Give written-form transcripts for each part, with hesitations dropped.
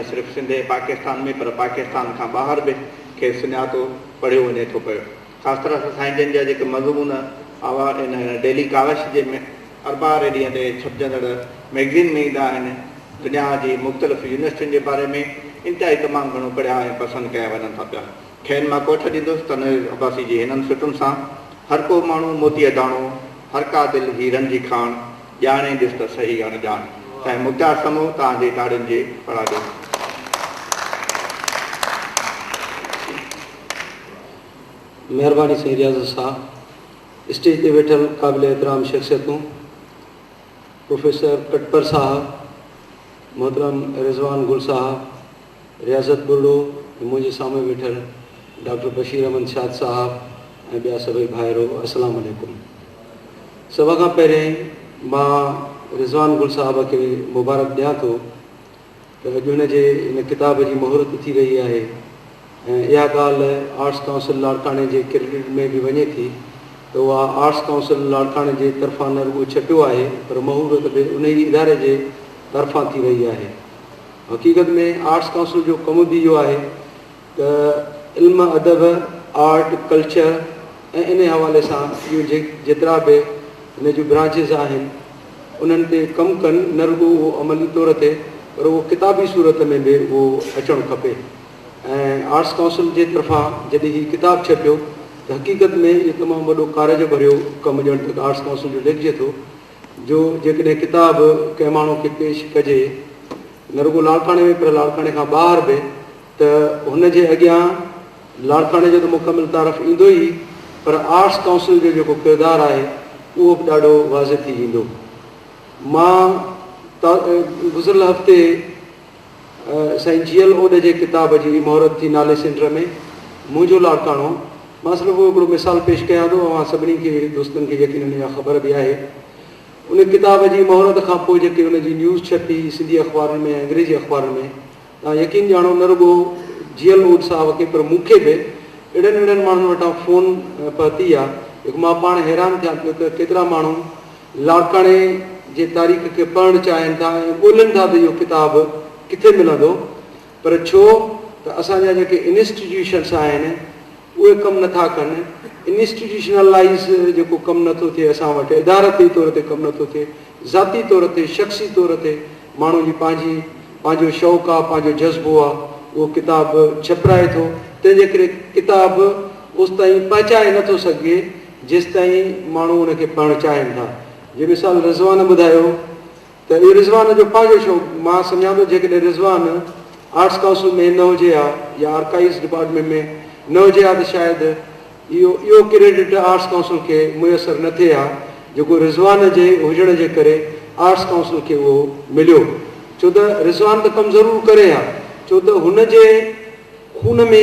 نه صرف سنڌ ۽ پاڪستان ۾ پر پاڪستان کان ٻاهر به کيس سڃاتو پڙهيو وڃي ٿو پيو. خاص طرح سان سائين جن جا جيڪي مضمون آوا ان ڊيلي ڪاوش جي اربع واري ڏينهن تي ڇپجندڙ مئگزين ۾ ايندا آهن، دنيا جي مختلف يونيورسٽين جي باري ۾ انتهائي تمام گهڻو پڙهيا ۽ پسند ڪيا وڃن ٿا پيا. کين مان ڪوٺ ڏيندس تنوير عباسي جي هنن سٽن سان، هر ڪو ماڻهو موتيء داڻو، هر ڪا دل هيرن جي کاڻ، ڄاڻي ڏس ته سهي اڻ ڄاڻ. سائين مختيار سمون توهان جي تاڙين جي پڙاڏي. مهرباني سائين رياضت صاحب. اسٽيج تي ويٺل قابل احترام شخصيتون پروفيسر ڪٽپر صاحب، محترم رضوان گل صاحب، رياضت ٻرڙو ۽ منهنجي سامهون ويٺل ڊاڪٽر بشير احمد شاد صاحب ۽ ٻيا سڀئي ڀائرو السلام عليڪم. سڀ کان پهرين مان رضوان گل صاحب کي مبارڪ ڏيان ٿو ته اڄ هن جي هن ڪتاب جي مهورت ٿي رهي آهي ۽ اها ڳالهه آرٽس ڪائونسل لاڙڪاڻي جي ڪريڊٽ ۾ به وڃي ٿي ته اها آرٽس ڪائونسل لاڙڪاڻي جي طرفان نه رڳو ڇپيو آهي پر مهورت به انهي ئي اداري جي طرفان ٿي رهي آهي. حقيقت ۾ آرٽس ڪائونسل جو ڪم به اهو آهي ته علم ادب، آرٽ، ڪلچر ۽ انهي حوالي سان اهي جيترا به هن جون برانچز آهن انهن تي ڪم ڪن نه رڳو اهو عملي طور تي پر اهو ڪتابي صورت ۾ به اهو اچڻ کپي ۽ آرٽس ڪائونسل جي طرفان جڏهن هي ڪتاب ڇپيو ته حقيقت ۾ اهو تمام وڏو ڪارج ڀريو ڪم ڄڻ ته آرٽس ڪائونسل جو ليکجي ٿو جو جيڪڏهن ڪتاب ڪنهن ماڻهو کي پيش ڪجي نه رڳو لاڙڪاڻي ۾ پر لاڙڪاڻي کان ٻاهر به ته هن جي اڳيان لاڙڪاڻي جو ته مڪمل تعارف ايندو ئي پر آرٽس ڪائونسل جو جيڪو ڪردار آهي اهو به ڏاڍو واضح ٿي ويندو. مان گذريل هفتي سائين جيئل اوڏ جي ڪتاب جي مهورت ٿي نالي سينٽر ۾ منهنجو لاڙڪاڻو مان صرف اهو هڪڙو مثال پيش ڪيان ٿو اوهان سڀني کي دوستن کي يقينن اها خبر به آهي ان ڪتاب جي مهورت کان پوء جيڪي ان جي نيوز ڇپي سنڌي اخبارن ۾ ۽ انگريزي اخبارن ۾ توهان يقين ڄاڻو نه رڳو جيئل اوڏ صاحب کي پر مون کي به اهڙن اهڙن ماڻهن وٽان فون پهتي آ جيڪو مان پاڻ حيران ٿيان پيو ته ڪيترا ماڻهو لاڙڪاڻي جي تاريخ کي پڙهڻ چاهين ٿا ۽ ڳولين ٿا ته اهو ڪتاب ڪٿي ملندو پر ڇو ته اسان جا جيڪي انسٽيٽيوشنس آهن اهي ڪم نٿا ڪن، انسٽيٽيوشنلائيز جيڪو ڪم نٿو ٿئي اسان وٽ ادارتي طور تي ڪم نٿو ٿئي، ذاتي طور تي شخصي طور تي ماڻهو جي پنهنجي پنهنجو شوق آ پنهنجو جذبو آ اهو ڪتاب ڇپرائي ٿو تنهن جي ڪري ڪتاب اوستائين پهچائي نٿو سگهجي جيستائين ماڻهو ان کي پڙهڻ چاهين ٿا جي مثال رضوان ٻڌايو ته اهو رضوان جو پنهنجو شوق، مان سمجهان ٿو جيڪڏهن رضوان آرٽس ڪائونسل ۾ نه هجي ها يا آرڪائيوز ڊپارٽمينٽ ۾ نه هجي ها ته شايد اهو اهو ڪريڊٽ آرٽس ڪائونسل کي ميسر نه ٿئي ها جيڪو رضوان جي هجڻ جي ڪري آرٽس ڪائونسل کي اهو مليو ڇو ته رضوان ته ڪم ضرور ڪري ها ڇو ته هن جي خون ۾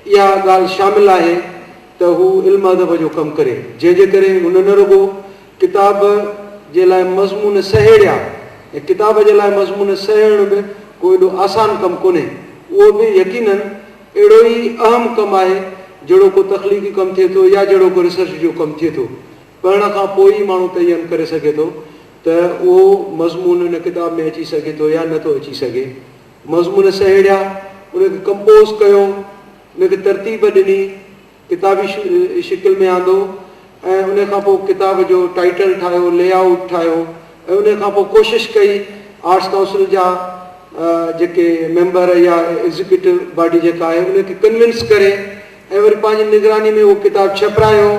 اها ڳالهه شامل آهي ته هو علم ادب جو ڪم ڪري جنهن جي ڪري هن نه رڳو ڪتاب جي لاء مضمون سهيڙيا ۽ ڪتاب جي لاء مضمون سهيڙڻ به ڪو ايڏو آسان ڪم ڪونهي. اهو به يقيناً اهڙو ئي اهم ڪم آهي جهڙو ڪو تخليقي ڪم ٿئي ٿو يا جهڙو ڪو ريسرچ جو ڪم ٿئي ٿو. پڙهڻ کان پوء ئي ماڻهو تعين ڪري سگهي ٿو ته اهو مضمون ان ڪتاب ۾ اچي سگهي ٿو يا نه ٿو اچي سگهي. مضمون سهيڙيا، ان کي ڪمپوز ڪيو، ان کي ترتيب ڏني. ڪتابي شڪل ۾ آندو ۽ ان کان پوء ڪتاب جو ٽائيٽل ٺاهيو، لي آئوٽ ٺاهيو ۽ ان کان پوء ڪوشش ڪئي آرٽس ڪائونسل جا جيڪي ميمبر يا ايگزيڪيوٽو باڊي جيڪا آهي ان کي ڪنوينس ڪري ۽ وري پنهنجي نگراني ۾ اهو ڪتاب ڇپرايو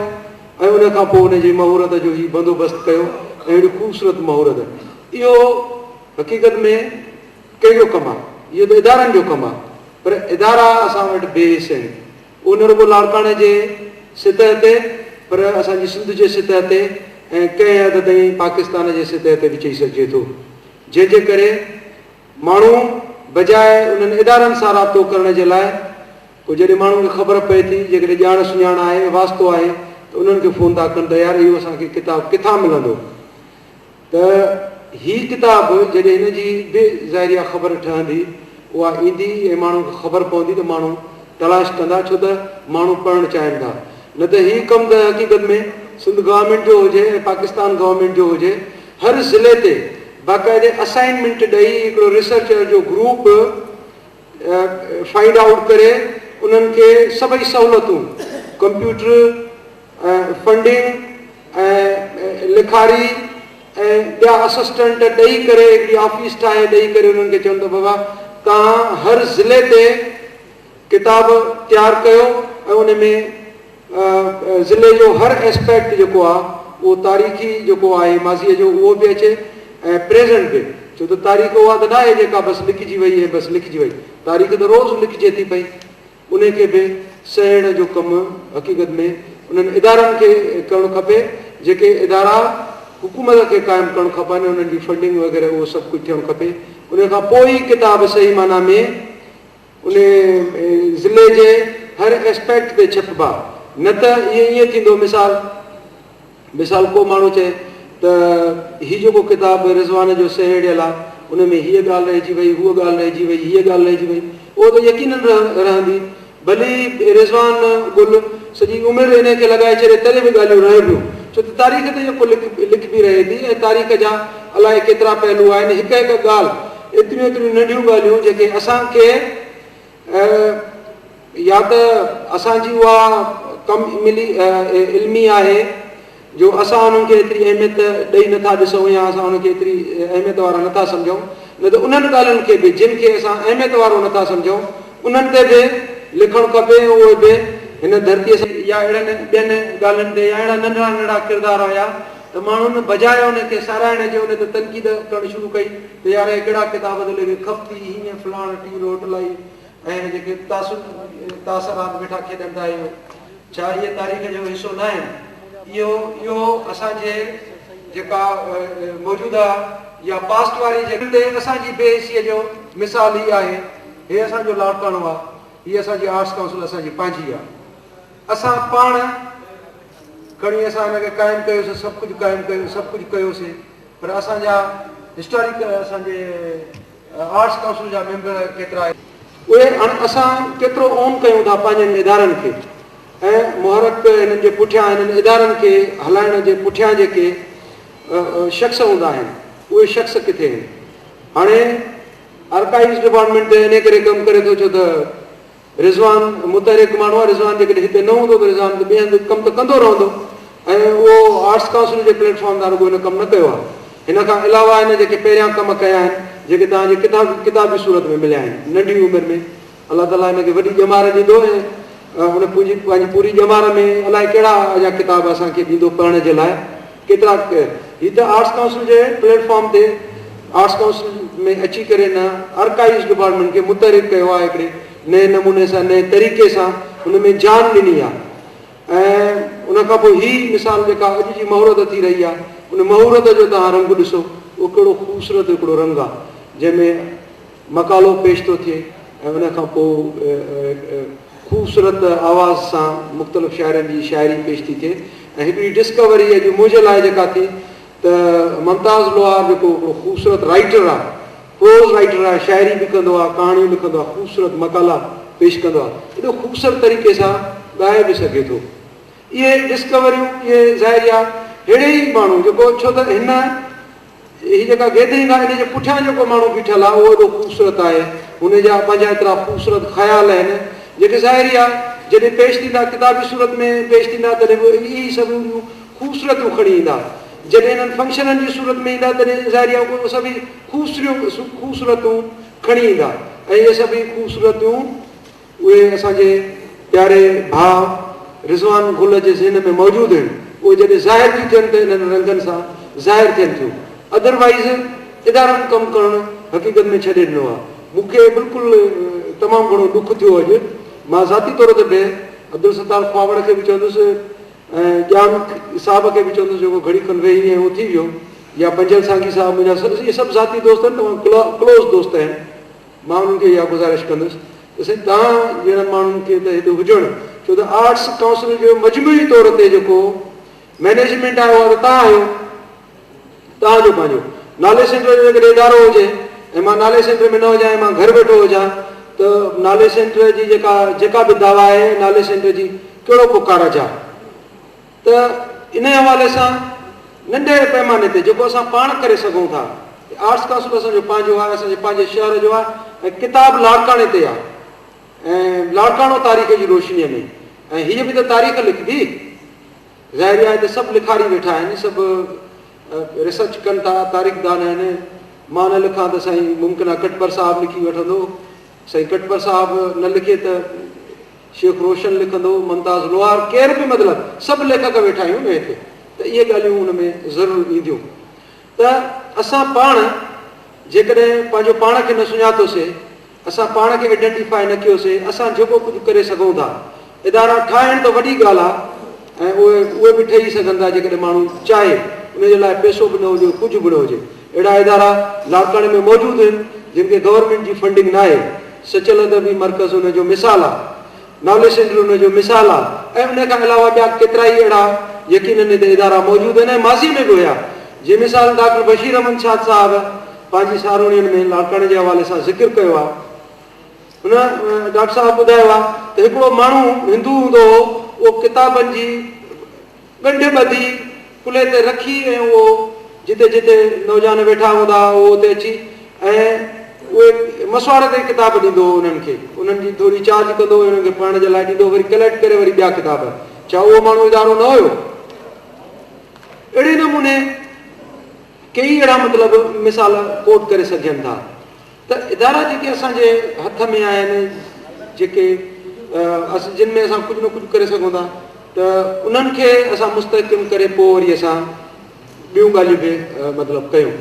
۽ ان کان پوء ان جي مهورت جو هي بندوبست ڪيو ۽ اهڙي خوبصورت مهورت اهو حقيقت ۾ ڪنهن جو ڪم آهي؟ اهو ته ادارن جو ڪم آهي پر ادارا اسان وٽ بي حس آهن. اهو نه رڳو لاڙڪاڻي جي سطح تي پر اسان جي سنڌ جي سطح تي ۽ ڪنهن حد تائين پاڪستان جي سطح تي به چئي سگهجي ٿو جنهن جي ڪري ماڻهو بجاء انهن ادارن سان رابطو ڪرڻ جي لاء پوء جڏهن ماڻهن کي خبر پئي ٿي جيڪڏهن ڄاڻ سڃاڻ آهي واسطو آهي ته انهن کي فون ٿا ڪن ته يار اهو اسان کي ڪتاب ڪٿان ملندو ته هي ڪتاب جڏهن هن جي به ظاهري آ خبر ٺهندي، اها ايندي ۽ ماڻهن کي خبر پوندي ته ماڻهو تلاش ڪندا ڇو ته ماڻهو پڙهڻ چاهين ٿا. نه ته هي ڪم ته حقيقت ۾ سنڌ گورنمينٽ جو هجي ۽ پاڪستان گورنمينٽ جو هجي هر ضلعي تي باقاعدي اسائنمينٽ ڏئي هڪڙو ريسرچر جو گروپ. فائنڊ آئوٽ ڪري انهن کي سڀئي سهولتون ڪمپيوٽر فنڊنگ ۽ لکاري ۽ ٻيا اسسٽنٽ ڏئي ڪري هڪڙي آفيس ٺاهي ڏئي ڪري انهن کي چون ته بابا توهان هر ضلعي تي ڪتاب تيار ڪيو ۽ ان ۾ ضلعي جو هر اسپيڪٽ جيڪو آهي اهو تاريخي جيڪو آهي ماضيء جو اهو به اچي ۽ پريزنٽ به ڇو ته تاريخ اها ته ناهي جيڪا بس لکجي وئي ۽ بس لکجي وئي تاريخ ته روز لکجي ٿي پئي انهي کي به سهيڙڻ جو ڪم حقيقت ۾ انهن ادارن کي ڪرڻ کپي جيڪي ادارا حڪومت کي قائم ڪرڻ کپن انهن جي فنڊنگ وغيره اهو سڀ ڪجهه ٿيڻ کپي انهي کان پوء ئي ڪتاب صحيح معنيٰ ۾ انهي ضلعي جي هر اسپيڪٽ تي ڇپبا نه ته اهي ائين ٿيندو مثال مثال ڪو ماڻهو چئي ته هي جيڪو ڪتاب رضوان جو سهيڙيل آ ان ۾ هيء ڳالهه رهجي وئي هوء ڳالهه رهجي وئي هيء ڳالهه رهجي وئي اهو ته يقينن رهندي ڀلي رضوان گل سڄي عمر انهي کي لڳائي ڇڏي تڏهن به ڳالهيون رهبيون ڇو ته تاريخ ته يڪو لکبي رهي ٿي ۽ تاريخ جا الائي ڪيترا پهلو آهن هڪ هڪ ڳالهه ايتريون ايتريون ننڍيون ڳالهيون جيڪي اسان کي يا ته اسان جي اها ڪم ملي علمي آهي جو اسان انهن کي ايتري اهميت ڏئي نٿا ڏسون يا اسان انهن کي ايتري اهميت وارا نٿا سمجهون نه ته انهن ڳالهين کي به جن کي اسان اهميت وارو نٿا سمجهون انهن تي به لکڻ کپي ۽ اهي به هن ڌرتيء سان يا اهڙن ٻين ڳالهين تي يا اهڙا ننڍڙا ننڍڙا ڪردار هيا ته ماڻهن بجاء ان کي ساراهڻ جي ان تي تنقيد ڪرڻ شروع ڪئي ته يار اهي ڪهڙا ڪتاب ٿو لکي خفتي هيئن فلاڻ ٽي روٽ لائي ۽ جيڪي تاثر تاثرات ويٺا کيڏن ٿا اهي ڇا اهي تاريخ جو حصو نه آهن اهو اهو اسان جي جيڪا موجوده يا پاسٽ واري جي تي اسان جي بي حسي جو مثال هي آهي هي اسان جو لاڙڪاڻو آهي هي اسان جي آرٽس ڪائونسل اسان جي پنهنجي آهي اسان پاڻ کڻي اسان هن کي قائم ڪيوسي سڀ ڪجهه قائم ڪيو سڀ ڪجهه ڪيوسي پر اسان جا هسٽاريڪل اسان جي آرٽس ڪائونسل جا ميمبر ڪيترا اهي هاڻي اسان ڪيترو اون ڪيون ٿا پنهنجن ادارن کي ۽ محرڪ هنن جي پٺيان هنن ادارن کي هلائڻ جي پٺيان جيڪي شخص هوندا آهن اهي شخص ڪٿي آهن هاڻي آرڪائيوز ڊپارٽمينٽ انهي ڪري ڪم ڪري ٿو ڇو ته رضوان متحرڪ ماڻهو آهي، رضوان جيڪڏهن هتي نه هوندو ته رضوان ته ٻئي هنڌ ڪم ته ڪندو رهندو ۽ اهو آرٽس ڪائونسل جي پليٽ فارم تان رڳو هن ڪم نه ڪيو آهي. هن کان علاوه هن جيڪي پهريان ڪم ڪيا آهن، جيڪي توهان جي ڪتاب ڪتابي صورت ۾ مليا آهن، ننڍي عمر ۾ الله تعاليٰ هن کي وڏي ڄمار ڏيندو ۽ هن پنهنجي پنهنجي پوري ڄمار ۾ الائي ڪهڙا اڃا ڪتاب اسان کي ڏيندو پڙهڻ جي لاء. ڪيترا هي ته آرٽس ڪائونسل جي پليٽ فارم تي آرٽس ڪائونسل ۾ اچي ڪري نه آرڪائيوز ڊپارٽمينٽ کي متحرڪ ڪيو آهي هڪڙي نئين نموني سان نئين طريقي سان ان ۾ جان ڏني آهي ۽ ان کان پوء هي مثال جيڪا اڄ جي مهورت ٿي رهي آهي ان مهورت جو توهان رنگ ڏسو اهو ڪهڙو خوبصورت هڪڙو رنگ آهي جنهن ۾ مقالو پيش ٿو ٿئي ۽ ان کان پوء خوبصورت آواز سان مختلف شاعرن جي شاعري پيش ٿي ٿئي ۽ هڪڙي ڊسڪوري اڄ منهنجي لاء جيڪا ٿي ته ممتاز لوهار جيڪو هڪڙو خوبصورت رائيٽر آهي پروز رائيٽر آهي شاعري به ڪندو آهي ڪهاڻيون لکندو آهي خوبصورت مقالا پيش ڪندو آهي ايڏو خوبصورت طريقي سان ڳائي به سگهي ٿو اهي ڊسڪوريون اهي ظاهري آهي ههڙي ئي ماڻهو جيڪو ڇو ته هن هي جيڪا گيدرنگ آهي ان جي پٺيان جيڪو ماڻهو بيٺل آهي اهو ايڏو خوبصورت آهي، هن جا پنهنجا ايترا خوبصورت خيال آهن جيڪي ظاهري آهي جڏهن پيش ٿيندا ڪتابي صورت ۾ پيش ٿيندا تڏهن به اهي سڀ اهڙيون خوبصورتيون کڻي ايندا جڏهن انهن فنڪشنن جي صورت ۾ ايندا تڏهن ظاهري آهي اهي سڀئي خوبصوريون خوبصورتون کڻي ايندا ۽ اهي سڀئي خوبصورتيون اهي اسان جي پياري ڀاء رضوان گل جي ذهن ۾ موجود آهن، اهي جڏهن ظاهر ٿيون ٿين ته انهن رنگن سان ظاهر ٿين ٿيون. ادر وائيز ادارن ڪم ڪرڻ حقيقت ۾ ڇڏي ڏنو آهي. مون کي بلڪل تمام گهڻو ڏک ٿيو اڄ. مان ذاتي طور تي به عبدالستار خواوڙ کي به چوندس ۽ ڄام صاحب کي به چوندس جيڪو گهڙي کن ويهي ۽ اٿي ويو يا پنجل سانگي صاحب منهنجا اهي سڀ ذاتي دوست آهن تمام ڪلوز دوست آهن. مان انهن کي اها گذارش ڪندس ته سائين توهان جهڙن ماڻهن کي ته هتي هجڻ ڇو ته آرٽس ڪائونسل جو مجموعي طور تي جيڪو مئنيجمينٽ آهي اها ته توهان آهيو توهان جو پنهنجو نالي سينٽر جو جيڪڏهن ادارو هجي ۽ مان نالي سينٽر ۾ نه هجان ۽ مان گهر ويٺو هجان ته نالي سينٽر جي جيڪا جيڪا به دعويٰ آهي نالي سينٽر جي ڪهڙو ڪو ڪارج آهي ته انهي حوالي سان ننڍي پئماني تي جيڪو اسان پاڻ ڪري سگهون ٿا آرٽس ڪائونسل اسان جو پنهنجو آهي اسان جي پنهنجي شهر جو آهي ۽ ڪتاب لاڙڪاڻي تي آ ۽ لاڙڪاڻو تاريخ جي روشنيء ۾ ۽ هيء به ته تاريخ لکبي. ظاهري آهي ته سڀ لکاري ويٺا آهن، سڀ ريسرچ ڪن ٿا، تاريخدان آهن. مان نه لکان ته سائين ممڪن آهي ڪٽپر صاحب لکي وٺندو. سائين ڪٽپر صاحب نه لکي ته شيخ روشن لکندو، ممتاز لوهار، ڪير به مطلب سڀ ليکڪ ويٺا آهيون نه هتي ته اهي ڳالهيون ان ۾ ضرور اينديون. ته اسان پاڻ جيڪڏهن پنهنجو پاڻ کي نه سڃاتوسي، اسان پاڻ کي آئيڊنٽيفائي نه ڪيوسي، اسان جيڪو ڪجهه ڪري سگهون ٿا. ادارا ٺاهڻ ته وڏي ڳالهه آهي ۽ اهي اهي به ٺهي سگهن ٿا جيڪڏهن ماڻهو چاهي، ان جي لاء پئسو به نه هجي ڪجهه به نه هجي. اهڙا ادارا لاڙڪاڻي ۾ موجود آهن جن کي گورنمينٽ جي فنڊنگ ناهي. سچل ادبي مرڪز ان جو مثال آهي. ناليج سينٽر ان جو مثال آهي ۽ ان کان علاوه ٻيا ڪيترائي اهڙا يقينن هتي ادارا موجود آهن ۽ ماضي ۾ به هيا. جنهن مثال ڊاڪٽر بشير احمد شاد صاحب پنهنجي ساروڻين ۾ لاڙڪاڻي جي حوالي سان ذڪر ڪيو آهي. هن ڊاڪٽر صاحب ٻڌايو آهي ته هڪڙو ماڻهو هندو هوندو هو، اهو ڪتابن جي ڳنڍ ٻڌي ڪلهي تي رکي ۽ اهو جتي جتي نوجوان ويٺا هوندا هئا اهو اتي اچي ۽ اهي مسواڙ تي ڪتاب ڏيندو هو انهن کي انهن جي ٿوري چارج ڪندو هو انهن کي پڙهڻ جي لاء ڏيندو هو وري ڪليڪٽ ڪري وري ٻيا ڪتاب. ڇا اهو ماڻهو ادارو نه هيو؟ اهڙي نموني ڪيئي اهڙا مطلب مثال ڪوٽ ڪري سگهجن ٿا ته ادارا جيڪي اسان جي هٿ ۾ آهن جيڪي جن ۾ اسان ڪجهه نه ڪجهه ڪري سگهون ٿا ته انهن کي اسان مستحڪم ڪري پوء وري اسان ٻيون ڳالهيون به مطلب ڪيون.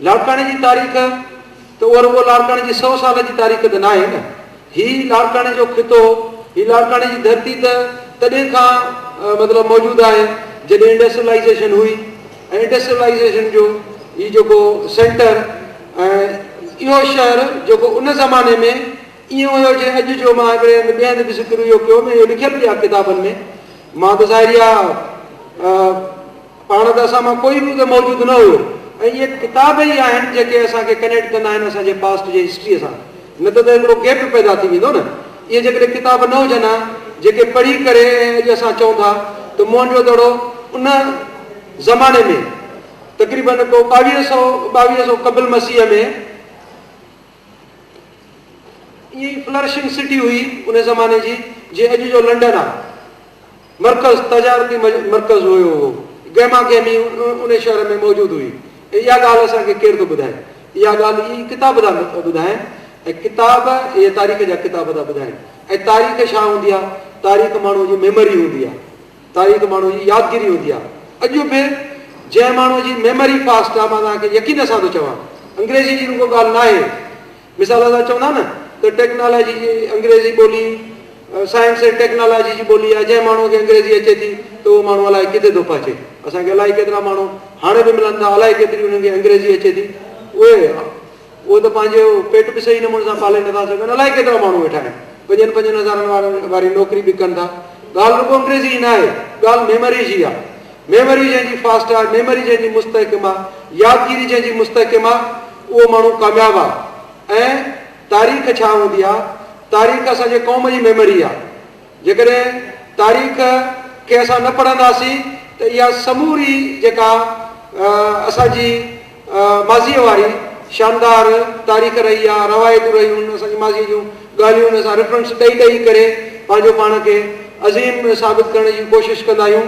لاڙڪاڻي جي تاريخ ته اها رڳو لاڙڪاڻي جي سئو سال جي تاريخ ته ناهي نه. هي لاڙڪاڻي جو خطو، هي لاڙڪاڻي جي ڌرتي ته تڏهن کان مطلب موجود آهي جڏهن انڊسٽريلائيزيشن هئي ۽ انڊسٽريلائيزيشن جو هي جيڪو سينٽر ۽ اهو شهر جيڪو ان زماني ۾ ائين هيو جيئن اڄ جو مان هڪڙي هنڌ ٻئي هنڌ به ذڪر اهو ڪيو ۾ اهو لکيل به آهي ڪتابن ۾ مان ته ظاهري آهي پاڻ ته اسان مان ڪوئي به اتي موجود نه هيو ۽ اهي ڪتاب ئي آهن جيڪي اسان کي ڪنيڪٽ ڪندا آهن اسان جي پاسٽ جي هسٽريء سان نه ته ته هڪڙو گيپ پيدا ٿي ويندو نه اهي جيڪڏهن ڪتاب نه هجن ها جيڪي پڙهي ڪري ۽ اڄ اسان چئون ٿا ته موهن جو دڙو ان زماني ۾ تقريبن ڪو ٻاويهه سئو 2200 قبل مسيح ۾ ائين ئي فلرشنگ سٽي هئي ان زماني جي جيئن اڄ جو لنڊن آهي. مرڪز تجارتي مرڪز هيو اهو. گهما گهمي ان شهر ۾ موجود هئي. ۽ اها ڳالهه اسان کي ڪير ٿو ٻڌائي؟ اها ڳالهه اهي ڪتاب ٿا ٻڌائين ۽ ڪتاب اهي تاريخ جا ڪتاب ٿا ٻڌائين. ۽ تاريخ ڇا هوندي آهي؟ تاريخ ماڻهوء جي ميموري هوندي آهي. تاريخ ماڻهوء جي يادگيري هوندي آهي. اڄ به جنهن ماڻهوء جي ميموري فاسٽ آهي، مان توهان کي يقين سان ٿو چوان، انگريزي جي رڳو ڳالهه ناهي. مثال اسان چوندا نه ته ٽيڪنالاجي جي انگريزي ٻولي سائنس ۽ ٽيڪنالاجي جي ٻولي آهي، جنهن ماڻهوء کي انگريزي اچي ٿي ته اهو ماڻهو الائي ڪٿي ٿو پهچي. اسان کي الائي ڪيترا ماڻهو هاڻي به ملن ٿا، الائي ڪيتري انهن کي انگريزي اچي ٿي، اهي اهي ته پنهنجو پيٽ به صحيح نموني سان پالي نٿا سگهن، الائي ڪيترا ماڻهو ويٺا آهن، پنجن پنجن هزارن وارن واري نوڪري به ڪن ٿا. ڳالهه رڳو انگريزي جي ناهي، ڳالهه ميموري جي آهي. ميموري جنهن جي فاسٽ آهي، ميموري جنهن جي مستحڪم آهي، يادگيري جنهن جي مستحڪم آهي، اهو ماڻهو ڪامياب آهي. ۽ تاريخ ڇا هوندي آهي؟ تاريخ اسان جي قوم جي ميموري آهي. جيڪڏهن تاريخ کي اسان نه پڙهنداسين ته اها سموري جيڪا اسان جي ماضيء واري شاندار تاريخ رهي آهي، روايتون رهيون آهن، اسان جي ماضيء جون ڳالهيون اسان ريفرنس ڏئي ڏئي ڪري پنهنجو پاڻ کي عظيم ثابت ڪرڻ جي ڪوشش ڪندا آهيون،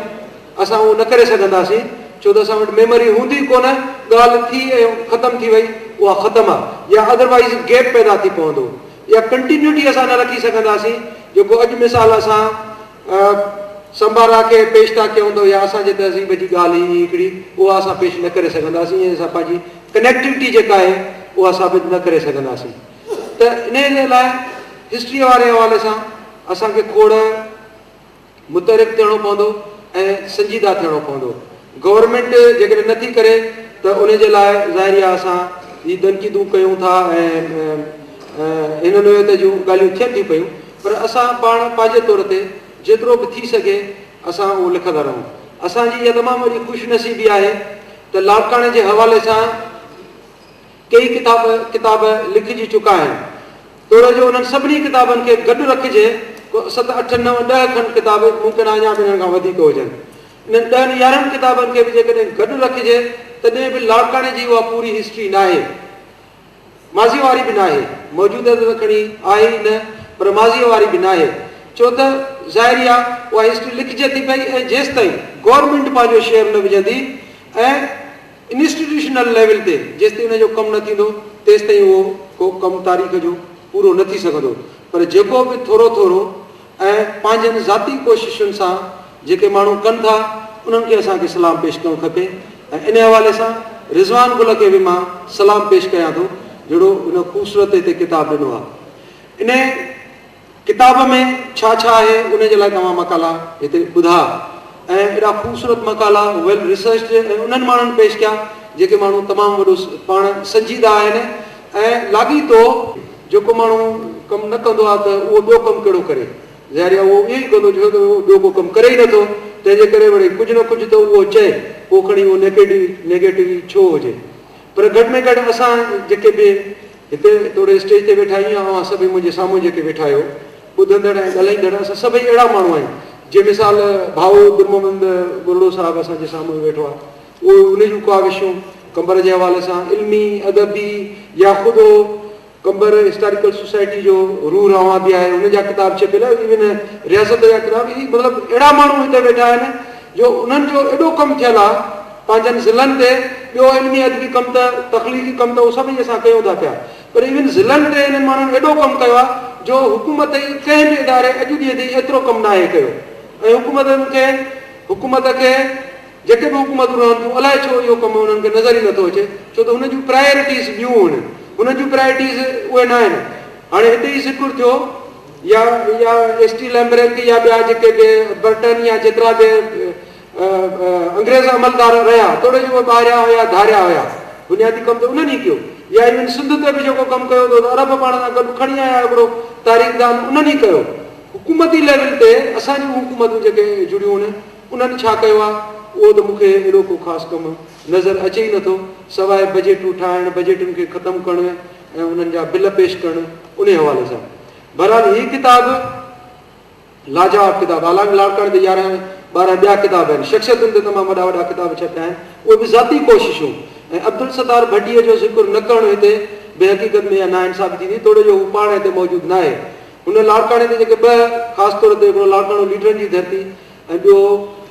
اسان اهو نه ڪري سگهنداسين ڇو ته اسان وٽ ميموري هوندي ڪونه، ڳالهه ٿي ۽ ختم ٿي وئي اها ختم آهي يا ادروائيز گيپ پيدا ٿي پوندو. اها ڪنٽينيوٽي اسان نه رکي سگهنداسين جيڪو اڄ مثال اسان سمبارا کي پيش ٿا ڪيون ته اها اسان جي تهذيب جي ڳالهه هئي هڪڙي اها اسان پيش نه ڪري سگهنداسين ۽ اسان پنهنجي ڪنيڪٽيوٽي جيڪا آهي اها ثابت نه ڪري سگهنداسين ته انهي جي لاء هسٽري واري حوالي سان اسان کي کوڙ متحرڪ ٿيڻو پوندو ۽ سنجيده ٿيڻو پوندو. گورنمينٽ جيڪڏهن نه ٿي ڪري ته ان جي لاء ظاهري آهي اسان هي تنقيدون ڪيون ٿا ۽ هن نوعيت جون ڳالهيون ٿين ٿيون پيون پر اسان پاڻ پنهنجي طور تي جيترو به ٿي سگهي اسان اهو لکندا رهون. اسان جي اها تمام وڏي خوش نصيبي آهي ته لاڙڪاڻي جي حوالي سان ڪيئي ڪتاب ڪتاب لکجي چڪا آهن. توڙي جو انهن سڀني ڪتابن کي گڏ رکجي ڪو ست اٺ نو ڏهه کن ڪتاب ممڪن آهي اڃا به انهن کان وڌيڪ هجن. انهن ڏهن يارهن ڪتابن کي به جيڪڏهن گڏ رکجي تڏهن به لاڙڪاڻي جي اها پوري هسٽري ناهي. ماضيء واري به ناهي، موجوده ته کڻي آهي ئي نه پر ماضيء واري به ناهي، ڇو ته ظاهر ئي آ اها هسٽري لکجي ٿي پئي ۽ جيستائين گورنمينٽ پنهنجو شيئر نه وجهندي ۽ انسٽيٽيوشنل ليول تي جيستائين ان جو ڪم نه ٿيندو تيستائين اهو ڪو ڪم تاريخ جو پورو نه ٿي سگهندو پر جيڪو به ٿورو ٿورو ۽ پنهنجن ذاتي ڪوششن سان جيڪي ماڻهو ڪن ٿا انهن کي اسان کي سلام پيش ڪرڻ کپي ۽ ان حوالي سان رضوان گل کي به مان سلام پيش ڪيان ٿو جهڙو هن خوبصورت هتي ڪتاب ڏنو آهي. انهي ڪتاب ۾ ڇا ڇا آهي ان جي لاء توهان مقالا هتي ٻڌا ۽ ايڏا خوبصورت مقالا ويل ريسرچڊ ۽ انهن ماڻهن پيش ڪيا جيڪي ماڻهو تمام وڏو پاڻ سنجيده آهن ۽ لاڳيتو جيڪو ماڻهو ڪم نه ڪندو آهي ته اهو ٻيو ڪم ڪهڙو ڪري ظاهر آهي اهو اهو ئي ڪندو ڇو ته اهو ٻيو ڪو ڪم ڪري ئي نٿو تنهن جي ڪري وري ڪجهه نه ڪجهه ته اهو چئي پوء کڻي اهو نيگيٽو ئي ڇو هجي پر گهٽ ۾ گهٽ اسان جيڪي به هتي توڙي اسٽيج تي ويٺا آهيون يا اوهان سڀئي منهنجي سامهون جيڪي ويٺا آهيو، ٻڌندڙ ۽ ڳالهائيندڙ، اسان سڀئي اهڙا ماڻهو آهيون، جي مثال ڀائو درمحمد ٻرڙو صاحب اسان جي سامهون ويٺو آهي، اهو ان جون ڪاوشون قمبر جي حوالي سان علمي، ادبي يا خود هو قمبر هسٽاريڪل سوسائٽي جو روح روان به آهي، ان جا ڪتاب ڇپيل ايون رياست جا ڪتاب، هي مطلب اهڙا ماڻهو هتي ويٺا آهن جو انهن جو ايڏو ڪم ٿيل آهي پنهنجن ضلعن تي، ٻيو علمي ادبي ڪم ته تخليقي ڪم ته اهو سڀئي اسان ڪيون ٿا پيا پر ايون ضلعن تي انهن ماڻهن ايڏو ڪم ڪيو آهي جو حڪومت ئي ڪنهن به اداري اڄ ڏينهن تائين ايترو ڪم ناهي ڪيو ۽ حڪومتن کي حڪومت کي جيڪي به حڪومتون رهن ٿيون الائي ڇو اهو ڪم انهن کي نظر ئي نٿو اچي ڇو ته هنن جون پرائرٽيز ٻيون آهن هنن جون پرائرٽيز اهي ناهن هاڻي هتي ئي ذڪر ٿيو يا يا ايس ٽي ليمبرڪ يا ٻيا جيڪي به برٽن يا جيترا به انگريز عملدار رهيا توڙي جو اهي ٻاهريا هيا ڌاريا هيا بنيادي ڪم ته انهن ئي ڪيو يا ايون سنڌ تي به جيڪو ڪم ڪيو ته عرب پاڻ سان گڏ کڻي آيا هڪڙو تاريخدان انهن ئي ڪيو حڪومتي ليول تي اسان جون حڪومتون جيڪي جڙيون آهن انهن ڇا ڪيو آهي اهو ته مون کي اهڙو ڪو خاص ڪم نظر اچي ئي نٿو سواء بجيٽون ٺاهڻ بجيٽن کي ختم ڪرڻ ۽ انهن جا بل پيش ڪرڻ انهي حوالي سان. بهرحال هي ڪتاب لاجواب ڪتاب حالانڪ لاڙڪاڻي تي 11 ٻارنهن ٻيا ڪتاب آهن شخصيتن تي تمام وڏا وڏا ڪتاب ڇپيا آهن اهي به ذاتي ڪوششون ۽ عبدالستار ڀٽيء جو ذڪر نه ڪرڻ هتي به حقيقت ۾ اها ناانصافي ٿيندي توڙي جو هو پاڻ هتي موجود ناهي هن لاڙڪاڻي تي جيڪي ٻه خاص طور تي هڪڙو لاڙڪاڻو ليڊرن جي ڌرتي ۽ ٻيو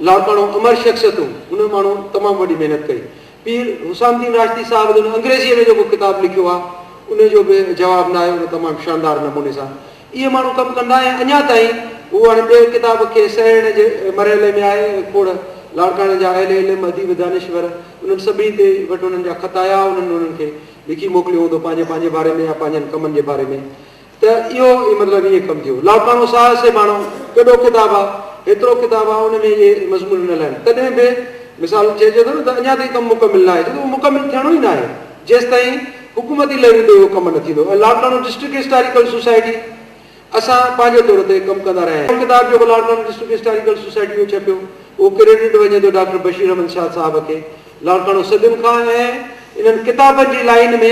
لاڙڪاڻو امر شخصيتون هن ماڻهو تمام وڏي محنت ڪئي پير حسام الدين راشدي صاحب جن انگريزيء ۾ جيڪو ڪتاب لکيو آهي، ان جو به جواب ناهي، ان تمام شاندار نموني سان اهي ماڻهو ڪم ڪندا ۽ اڃا تائين هو هاڻي ٻئي ڪتاب کي سهيڙڻ جي مرحلي ۾ آهي ۽ کوڙ لاڙڪاڻي جا اهل علم، اديب، دانشور انهن سڀني تي وٽ انهن جا خط آيا، انهن انهن کي لکي موڪليو هوندو پنهنجي پنهنجي باري ۾ يا پنهنجن ڪمن جي باري ۾. ته اهو ئي مطلب ائين ڪم ٿيو. لاڙڪاڻو ساهه سيباڻو ڪيڏو ڪتاب آ، هيترو ڪتاب آ ان ۾ اهي مضمون ڏنل آهن. تڏهن به مثال چئجي ٿو نه ته اڃا تائين ڪم مڪمل ناهي ڇو ته اهو مڪمل ٿيڻو ئي ناهي جيستائين حڪومتي ليول تي اهو ڪم نه ٿيندو ۽ لاڙڪاڻو ڊسٽرڪٽ هسٽاريڪل سوسائٽي اسان پنهنجي طور تي ڪم ڪندا رهيا آهيون. ڪتاب جيڪو لاڙڪاڻو ڊسٽرڪٽ هسٽاريڪل سوسائٽي جو ڇپيو اهو ڪريڊٽ وڃي ٿو ڊاڪٽر بشير احمد شاد صاحب کي. لاڙڪاڻو صدين کان ۽ انهن ڪتابن جي لائين ۾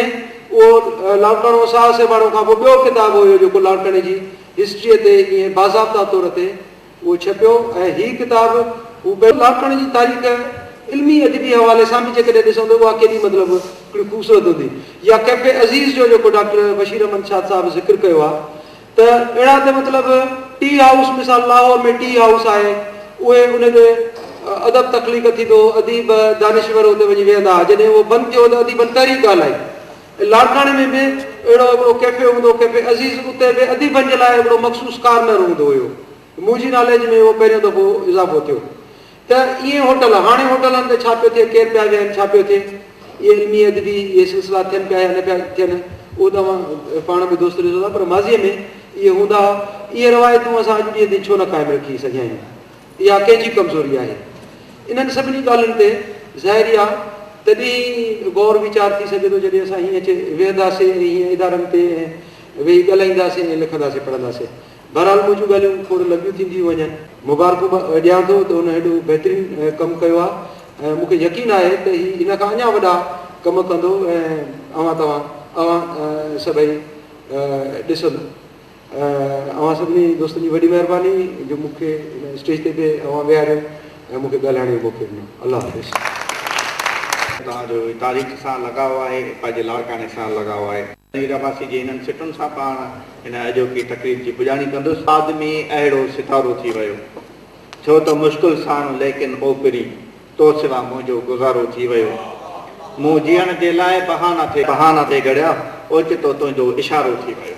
اهو لاڙڪاڻو ساهه سيباڻو کان پوء ٻيو ڪتاب هيو جيڪو لاڙڪاڻي جي هسٽريء تي ائين باضابطا طور تي اهو ڇپيو ۽ هي ڪتاب هو لاڙڪاڻي جي تاريخ علمي ادبي حوالي سان به جيڪڏهن ڏسون ته اها ڪيڏي مطلب هڪڙي خوبصورت هوندي يا ڪيفي عزيز جو جيڪو ڊاڪٽر بشير احمد شاد صاحب ذڪر ڪيو آهي ته اهڙا ته مطلب ٽي هائوس مثال لاهور ۾ ٽي هائوس آهي اهي ان تي ادب تخليق ٿيندو هو اديب دانشور اتي وڃي ويهندا هئا جڏهن اهو بند ٿيو ته اديبن تحريڪ هلائي ۽ لاڙڪاڻي ۾ به اهڙو هڪڙو ڪيفي هوندو هو ڪيفي عزيز اتي به اديبن جي لاء هڪڙو مخصوص ڪارنر هوندو هيو منهنجي ناليج ۾ اهو پهريون دفعو اضافو ٿيو ته ايئن هوٽل، هاڻي هوٽلن تي ڇا پيو ٿئي، ڪير پيا ويهن، ڇا پيو ٿئي، اهي علمي ادبي اهي سلسلا ٿين پيا يا نه پيا ٿين، اهو ته اوهان پاڻ به دوست ڏسو ٿا، پر ماضيء ۾ اهي هوندا هئا، اهي روايتون اسان اڄ ڏينهن تائين ڇو نه قائم رکي سگهيا آهيون؟ اها ڪنهن جي ڪمزوري آهي؟ انهن سڀني ڳالهين تي ظاهر ئي آهي تڏهن ئي غور ويچار ٿي سگهي ٿو جڏهن اسان هيئن اچي ويهنداسين ۽ هيئن ادارن تي ۽ ويهي ڳالهائينداسين ۽ لکنداسين پڙهنداسين. بهرحال منهنجون ڳالهيون کوڙ لنبيون ٿينديون وڃن. مبارڪون به ڏيان ٿو ته هن هيڏو بهترين ڪم ڪيو آهي ۽ مون کي يقين آهي ته هي ان کان اڃا وڏا ڪم ڪندو ۽ اوهان توهان اوهان سڀئي ڏسندو. اوهان سڀني دوستن جي وڏي مهرباني جو مون کي هن اسٽيج تي به اوهان ويهاريو ۽ مون کي ڳالهائڻ جو موقعو ڏنو. الله حافظ. توهان جو تاريخ سان لڳاء آهي ۽ پنهنجي لاڙڪاڻي سان لڳاء آهي. نذير عباسي جي انهن سٽن سان پاڻ هن اڄوڪي تقريب جي پڄاڻي ڪندس. آدمي اهڙو ستارو ٿي ويو. ٿيو ته مشڪل ساڻ ليڪن او پرين، تو سوا منهنجو گذارو ٿي ويو. مون جيئڻ جي لاء بهانا ٿي بهانا ٿي گهڙيا، اوچتو تنهنجو اشارو ٿي ويو.